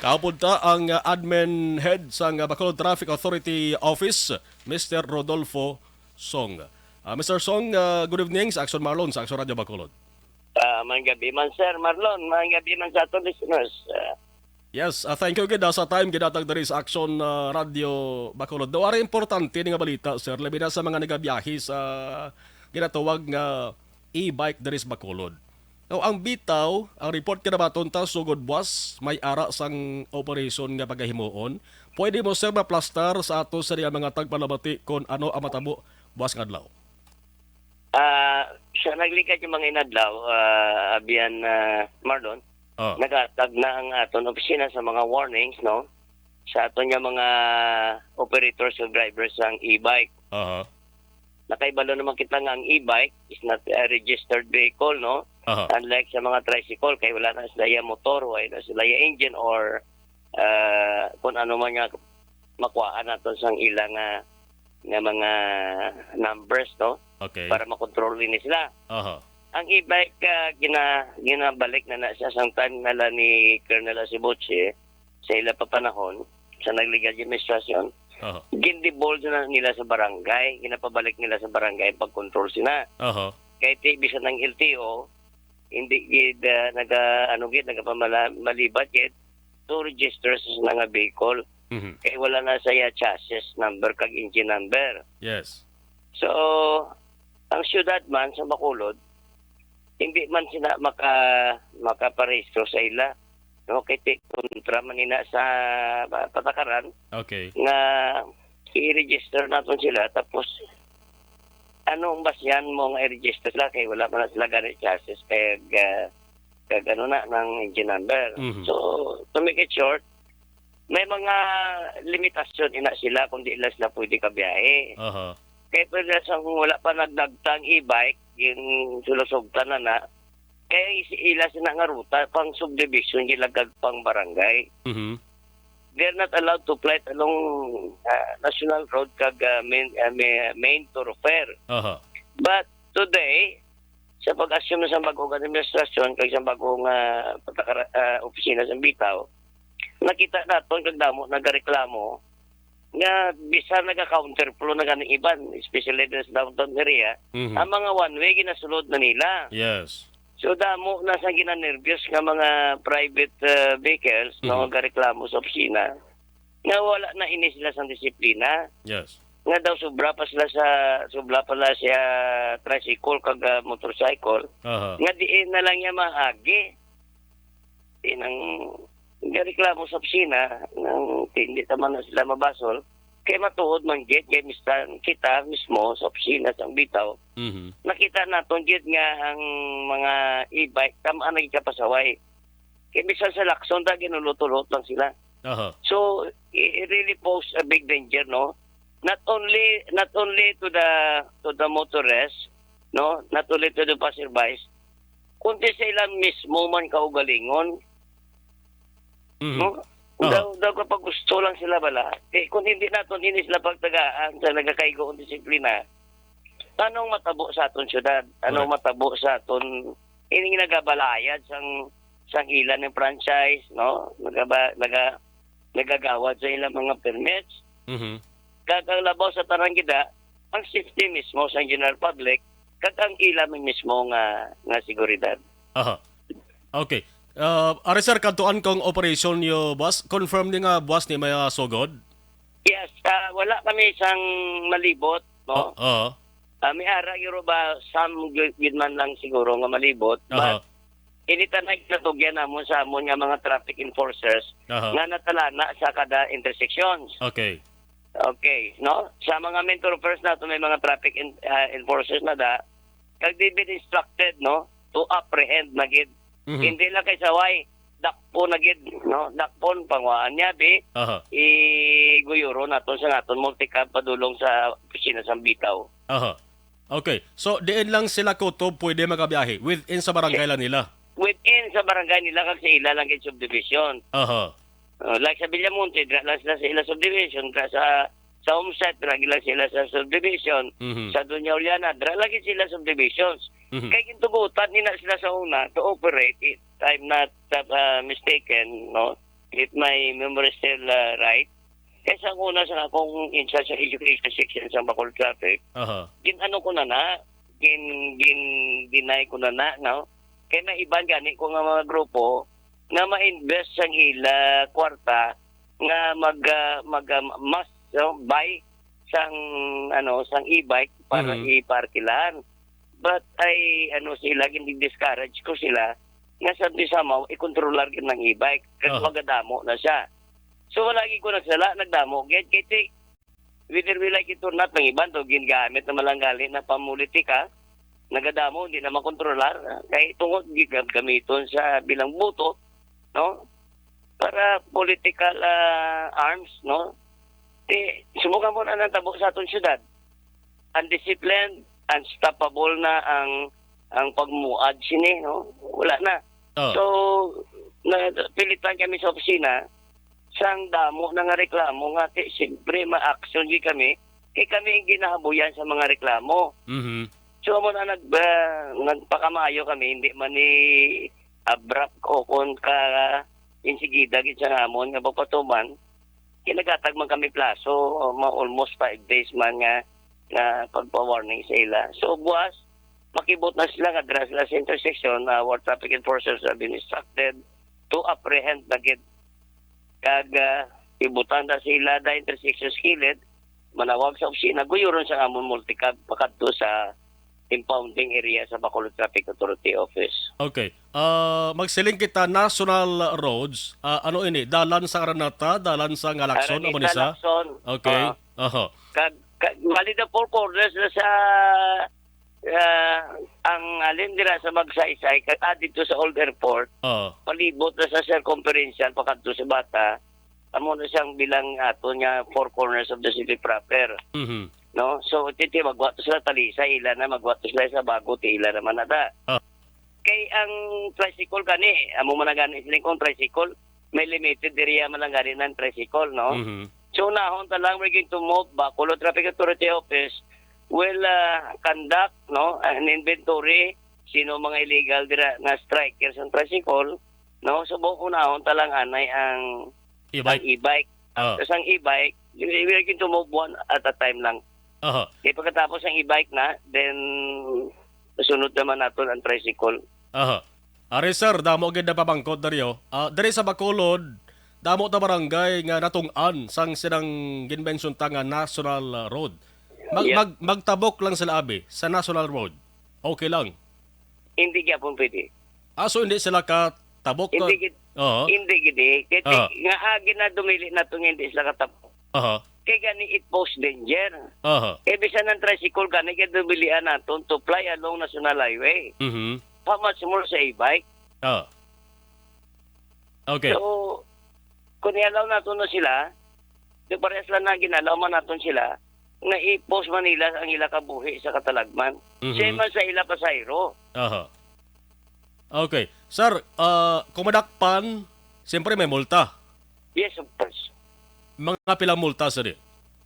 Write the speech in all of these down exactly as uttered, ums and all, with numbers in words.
Kaupod ta ang, ah, admin head sang, ah, Bacolod Traffic Authority Office, Mister Rodolfo Song. Ah, Mister Song, ah, good evening sa Action Marlon, sa Action Radio Bacolod. Ah, maayong gabi man, Sir Marlon. Maayong gabi man sa aton listeners. Ah, Yes, ah, thank you gid, ah, sa time ginatag diri sa Action, ah, Radio Bacolod. Daw ari importante ni nga balita, sir, labi na sa mga nagabiyahe sa ginatawag nga e-bike diri sa Bacolod. Now, ang bitaw, ang report kinabaton ta sugod buwas, may ara sang operasyon nga pagahimuon. Pwede mo, sir, maplastar sa ato sa mga tagpalamati kung ano ang matabo buwas nga adlaw? Ah, sa nagligad nga mga inadlaw, ah, Abian, ah, Marlon, Oh. naghatag na ang aton opisina sa mga warnings, no? Sa aton nga mga operators ug drivers sang e-bike. Aha. Nakaibalo naman kita nga ang e-bike is not a registered vehicle, no? Aha. Unlike sa mga tricycle, kay wala na sila ya motor, wala na sila ya engine or, ah, kung ano man nga makuhaan nato sang ila nga, nga mga numbers, no? Okay. Para makontrol ini sila. Aha. Ang e-bike, ah, gina-, ginabalik na na siya sang time na la ni Colonel Asibuchi sa ila pa panahon, sa nagligad nga administrasyon, Aha. gin-devolve na nila sa barangay, ginapabalik nila sa barangay pag-control sina. Aha. Kay ti bisan ang L T O, hindi gid, ah, naga, ano gid, nagapamala-, malibat gid to register sa nga vehicle. Mhm. Kay wala na sa iya chassis number kag engine number. Yes. So, ang siyudad man sa Bacolod, hindi man sila maka-, makaparehistro sa ila. No? Kay ti-, kontra man ina sa pa-, patakaran Okay. nga i-register naton sila. Tapos, ano ang basihan mo nga i-register sila? Kay wala man na sila gani chassis. Kay, ah, kag ano na, ng engine number. Mhm. So, to make it short, may mga limitasyon ina sila kung di lang sila pwede kabiyahe. Aha. Kaya pwede sa kung wala pa nagdagta ang e-bike, yung sulusugtan na na, kaya is-, ila sila nga ruta, pang subdivision, gilagag pang barangay. Mhm. They're not allowed to flight along, ah, national road kag, ah, main, ah, may-, main thoroughfare. Aha. But today, sa pag-assume na sa bagong administrasyon kag sa bagong, ah, patakara-, ah, opisina sa bitaw, nakita naton kag damo nagareklamo nga bisan naga-counterflow na ganing iban, especially sa downtown area, Mhm. ang mga one-way ginasulod na nila. Yes. So, damo na sa ginanervyos nga mga private, ah, vehicles, no, Mhm. gareklamo sa opisina nga wala na ini sila sang disiplina. Yes. Nga daw sobra pa sila sa, sobra pa sila sa tricycle kag, ah, motorcycle. Aha. Nga diin na lang niya maagi. Di nang gareklamo sa opisina, nang hindi naman na sila mabasol. Kay matuod man gid, kay mistan kita mismo sa opisina sa bitaw, Mhm. nakita naton gid nga ang mga e-bike, tama na gid kapasaway. Kay bisan sa Lacson, ta, ginulot-ulot lang sila. Aha. So, i-, it really pose a big danger, no? Not only, not only to the, to the motorist, no? Not only to the passerbys, kundi sa ila mismo man kaugalingon, Mhm. no? Aha. Daw, daw kapag gusto lang sila bala, eh, kung hindi naton ini sila pagtagaan sa nagakaigo ang disiplina, anong matabo sa aton syudad? Anong Correct. matabo sa aton, ini nagabalayad sang, sang ila ng franchise, no? Nagaba-, naga-, nagagawad sa ilang mga permits. Mhm. Kag ang labaw sa tanan gid, ah, ang safety mismo sa general public, kag ang ila mismo nga, nga seguridad. Aha. Okay. Ah, ari, sir, kadtuan kong operation niyo, boss. Confirm ni nga, boss, ni may, ah, sugod? Yes, ah, wala kami sang malibot, no? O-, oo. Ah, may ara gyud ba, some gy-, gyud man lang siguro nga malibot, Aha. but ini tanan ginatugyan namon sa amon nga mga traffic enforcers Aha. nga natalana sa kada intersections. Okay. Okay, no? Sa mga mentor affairs nato, may mga traffic en-, ah, enforcers na da, kag they been instructed, no, to apprehend na gid. Mhm. Hindi lang kay saway, dakpon na gid, no? Dakpon, panguhaan niya, bi, Aha. iguyuron naton sa naton multicab padulong sa opisina sa bitaw. Aha. Okay. So, diin lang sila kutob pwede magabiyahe? Within sa barangay lang nila? Within sa barangay nila kag sa ila lang gid subdivision. Aha. Uh, like sa Villamonte, dira lang sila sa ila subdivision, dira sa, sa Homestead, dira lang sila sa subdivision, Mhm. sa Doña Juliana, dira lang gid sila subdivisions. Mhm. Kay gintugutan nila sila sa una to operate, if I'm not, uh, mistaken, no? if my memory is still, uh, right, kay sa una sa akong in charge sa education section sa Bacolod Traffic, Aha. gin-ano ko na na, gin, gin-deny ko na na, no? Kay may iban gani ko nga mga grupo nga ma-invest sang ila kwarta nga mag, ah, mag, ah, mas, no, buy sang, ano, sang e-bike para Mhm. iparkilan. But I, ano, sila, gin-discourage ko sila nga sa somehow, i-controller gid ng e-bike. Kag Oh. magadamo na siya. So, wala gid ko nagsala, nagdamo gid. Kay ti, whether we like it or not, ang iban to, ginagamit naman lang gali na pamulitika, nagadamo, hindi na makontrolar. Kay tungod gid gam-, gamiton sa bilang buto, no? Para political, ah, arms, no? Ti, sumuka mo na nagtabo sa aton syudad. Undisciplined, unstoppable na ang, ang pagmuad sini, no? Wala na. Oh. So, napilitan kami sa opisina, sang damo na nga reklamo nga, ti, siyempre, ma-action gyud kami, kay kami ang ginahabuyan sa mga reklamo. Mhm. So, amo na nag-, ah, nagpakamayo kami, hindi man ni abrupt o kon ka insigida gid sa namon nga pagpatuman, kinagatag man kami plaso, ma-, almost five days man nga, nga pagpa-warning sa ila. So, buwas, makibot na sila nga dira sila sa intersection, our traffic enforcers have been instructed to apprehend na gid. Kag, ah, ibutang na sila da intersection sa kilid, manawag sa opisina, guyuron sa amon multicab pakadto sa impounding area sa Bacolod Traffic Authority Office. Okay. Ah, magsiling kita, national roads, ah, ano ini? Dalan sa Araneta, dalan sa Ngalakson, Araneta, amo ni sa? Lacson. Okay. Ah. Aha. Kag, kag, bali na four corners na sa, ah, ang alin dira sa Magsaysay, kag, ah, dito sa Old Airport, Ah. palibot na sa circumferential, pakadto sa Bata, amo na siyang bilang ato nga four corners of the city proper. Mhm. No? So, titi, magwa to sila Talisay, ila na, magwa to sila sa Bago, ti ila naman na ta. Ah. Kay ang tricycle gani, amo man na gani siling kong tricycle, may limited area man lang gani ng tricycle, no? Mhm. So, unahon ta lang, we're going to move, Bacolod Traffic Authority Office will, ah, conduct, no, an inventory, sino mga illegal dira nga striker sa tricycle, no? So, bu-, unahon ta lang anay ang, E-bike. ang e-bike. Ah. Tapos ang e-bike, we, we are going to move one at a time lang. Aha. Di pagkatapos ang e-bike na, then sunod naman naton ang tricycle. Aha. Ari, sir, damo gid na pamangkot, Dario. Ah, diri sa Bacolod, damo ta barangay nga natungod sang sinang ginmention ta nga national, ah, road. Mag-, Yeah. mag-, magtabok lang sila, abi, sa national road. Okay lang. Hindi gyapon pwede. Ah, so hindi sila katabok? Hindi gid, Oo. hindi gid eh. Kaya Aha. nga agi na dumili na to nga hindi sila katabok. Aha. Kay gani it pose danger. Aha. Eh, bisan ang tricycle gani kay dumilian naton to fly along National Highway. Mhm. How much more sa e-bike? Ah. Okay. So, kung i-allow naton na sila, di parehas lang na ginalaw man naton sila, nga i-post man nila ang ila kabuhi sa katalagman. Mhm. Same man sa ila pasahero. Aha. Okay. Sir, ah, kung madakpan, siyempre may multa. Yes, of course. Mga pilang multa, sir, eh?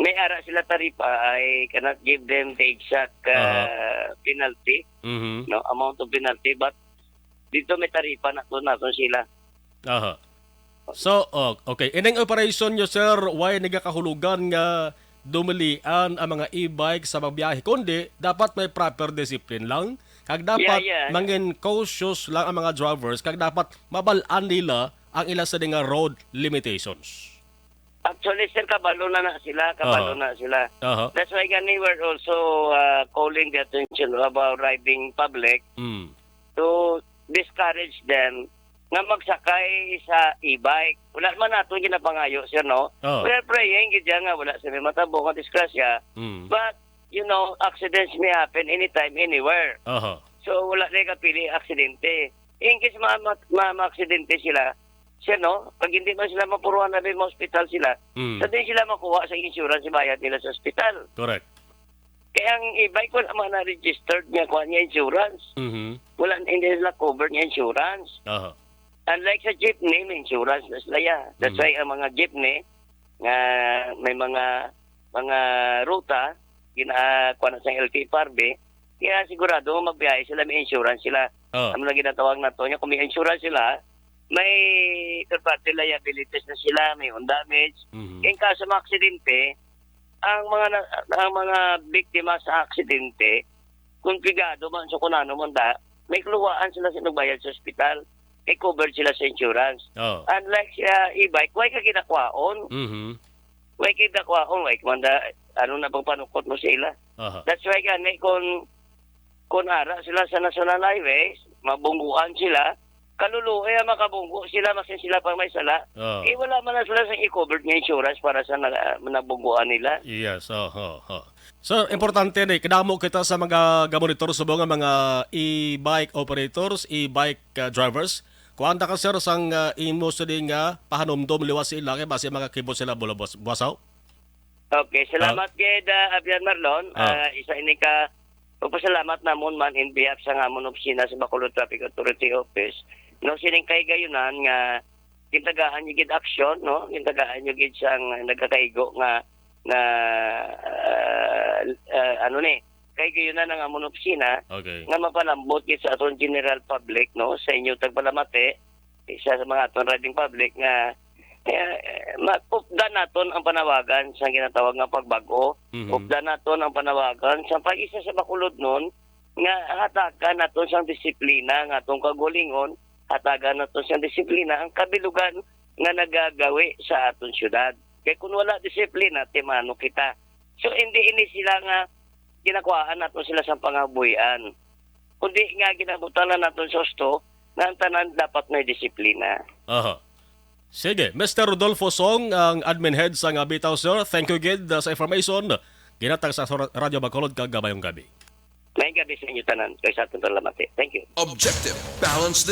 May ara sila taripa, I cannot give them the exact, Aha. ah, penalty, Mhm. no, amount of penalty, but dito may taripa na to, naton sila. Aha. So, oh, okay. Ining operation nyo, sir, why nagakahulugan nga dumilian ang mga e-bike sa pagbiyahe, kundi dapat may proper discipline lang. Kag dapat Yeah, yeah. mangin cautious lang ang mga drivers, kag dapat mabal-an nila ang ila sa nga road limitations. Actually, sir, kabalo na na sila, kabalo Aha. na sila. Aha. That's why gani we're also, uh, calling the attention of our driving public Mm. to discourage them nga magsakay sa e-bike. Wala man naton ginapangayo, sir, no? Oh. We are praying gid dyan nga wala sa may matabo nga disgrasya. Mm. But, you know, accidents may happen anytime, anywhere. Aha. So, wala na yung kapili aksidente. In case ma-, ma-, ma-, ma-aksidente sila, sir, no? Pag hindi man sila mapuruhan na may hospital sila, Mm. sa din sila makuha sa insurance, bayad nila sa hospital. Correct. Kaya ang e-bike, wala man na registered nga kuha niya insurance. Mhm. Wala, hindi sila covered nga insurance. Aha. Unlike sa jeepney, may insurance na sila, ya. That's Mhm. why ang mga jeepney nga may mga, mga ruta, gina-, kuha na sa L T F R B, kaya sigurado magbiyahe sila, may insurance sila. Oh. Ano na ginatawag nato niya, kung may insurance sila, may third party liabilities na sila, may own damage. Mhm. In kaso mga aksidente, ang mga na, ang mga biktima sa aksidente, kung pigado man sa kunano man da, may kaluwaan sila sa nagbayad sa ospital, may covered sila sa insurance. Oh. Unlike sa e-bike, way ka ginakwaon, Mhm. way ka ginakwaon, way ka man da, ano na pagpanukot mo sa ila. Aha. That's why gani kung kung ara sila sa National Highway, mabungguan sila, kaluluoy ang makabunggo sila, masin sila pa may sala. Oh. Eh, wala man na sila sa i-covered nga insurance para sa na, nabungguan nila. Yes, oh, oh, oh. Sir, importante ni kadamo kita sa mga gamonitor subong nga mga e-bike operators, e-bike uh, drivers. Kuan ta ka sir sang uh, imo sini nga pahanumdom liwat sa ila kay basi makakibot sila bulabos buwasaw. Okay, salamat gid uh, Abian Marlon. Ah. Uh, isa ini ka pagpasalamat namon man in behalf sa amon opisina sa Bacolod Traffic Authority Office. No, sining kay gayunan nga gintagaan niyo gid aksyon, no? Gintagaan niyo gid sang nagkakaigo nga nga uh, uh, ano ni, kay gayunan ang amon opisina Okay. Nga mapalambot gid sa aton general public, no, sa inyo tagpalamati, isa sa mga aton riding public nga eh, ma- updan naton ang panawagan sa ginatawag nga pagbag-o. Mhm. Updan naton ang panawagan sa pag-isa sa Bacolodnon nga hatagan naton sang disiplina nga atong kagulingon, hatagan naton sang disiplina ang kabilugan nga nagagawi sa aton syudad. Kay kung wala disiplina, timano kita. So hindi ini sila nga ginakuhaan naton sila sa pangabuhian, kundi nga ginabutang na naton sa husto nga ang tanan dapat may disiplina. Aha. Sige, Mister Rodolfo Song, ang admin head sa nga Bitaw, sir. Thank you gid uh, sa information. Ginatag sa Ra- Radyo Bacolod kag Gabayong Gabi. May gabi sa inyo tanan. Kay sa aton palamati. Thank you. Objective, balanced